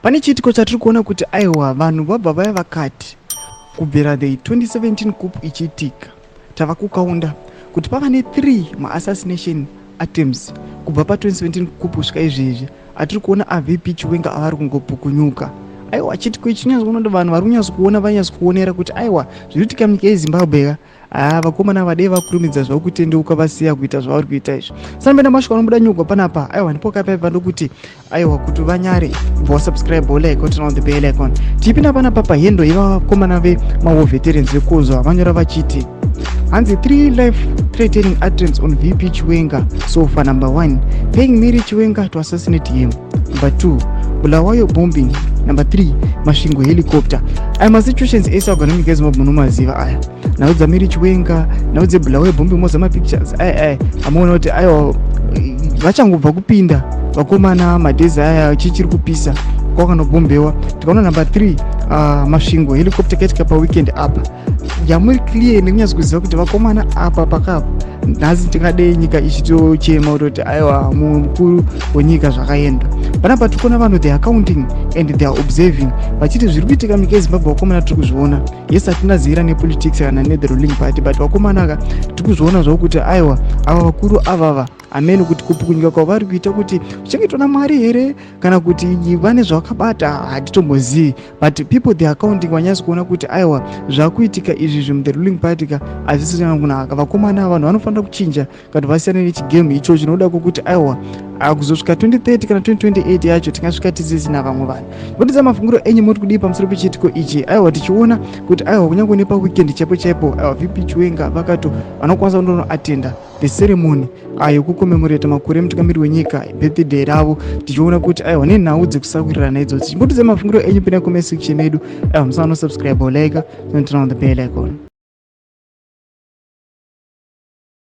Pane chiitiko chatiri kuona kuti aiwa, vanhu vabva vaya vakati kubvira the 2017 coup ichiitika, tava kukaunda kuti pava ne3 maassassination attempts kubva pa2017 coup kusvika izvezvi. Atiri kuona aVP Chiwenga avari kungopukunyuka. Aiwa, chiitiko ichi chinyatsokuona kuti vanhu vari kunyatsokuona, vanyatsokuonera kuti aiwa, zviri kuitika munyika yeZimbabwe ka. Haa, vakomana vadei vakurumidza zvavo kutendeuka, vasiya kuita zvavari kuita izvi. Sanopenda mashoko anobuda nyugwa panapa. Aiwa, ndipo kapaipa ndokuti aiwa, kuti vanyare, bva wasubscribe, wolike, turn on the bell icon. Tichipinda panapa pahendo yevakomana vemawar veterans vekozwa, vanyora vachiti hanzi 3 life threatening attempts on VP Chiwenga so far. Number 1, paying Mary Chiwenga to assassinate him. Number 2, Bulawayo bombing. Number 3, Masvingo helicopter. Aya masituations ese agona munyika yeZimbabwe munomaziva aya, nhau dzaMary Chiwenga, nhau dzeBulawayo bombing, moza mapictures aya aya amuona kuti aiwa, vachangobva kupinda vakomana madhezi aya, chichiri kupisa kwakanobhombewa. Tikaona number 3, Masvingo helicopter, kaitika paweekend apa, yamuri clear nekunyatso kuziva kuti vakomana apa pakapa nhasi tingadei nyika ichitochema kutoti aiwa, mumwe mukuru wenyika zvakaenda. Panapa tikuona vanhu, they are counting and they are observing, vachiti zviri kuitika munyika yeZimbabwe, vakomana, tiri kuzviona. Yes, hatina zira nepolitics kana nethe ruling party, but vakomana ka, tiri kuzviona zvavo kuti aiwa, ava vakuru avava amene kuti kupukunyuka kwavari kuita kuti kuchengetwa naMwari here kana kuti vane zvavakabata, hatitombozivi. But people, they are counting, vanyatsi kuona kuti aiwa, zvakuitika izvi zvimuthe ruling party ka hazvisina kunaka. Vakomana, vanhu vanofanira kuchinja kana vasiyana nechigame icho chinoda kwokuti aiwa, kuzosvika 2030 kana 2028 yacho tingasvika tisisina vamwe vanhu. Ngotidza mafungiro enyu, muri kudii pamusoro pechiitiko ichi? Aiwa, tichiona kuti aiwa, kunyange nepaweekend chaipo chaipo, aiwa, VP Chiwenga vakato vanokwanisa kundonoatenda the ceremony yekucommemorate makore emutungamiri wenyika, birthday ravo, tichiona kuti aiwa, nenhau dzekusawirirana idzodzi. Chimbotidza mafungiro enyu, pinda comment section yedu. Aiwa, musanosubscribe, like, turn on the bell icon.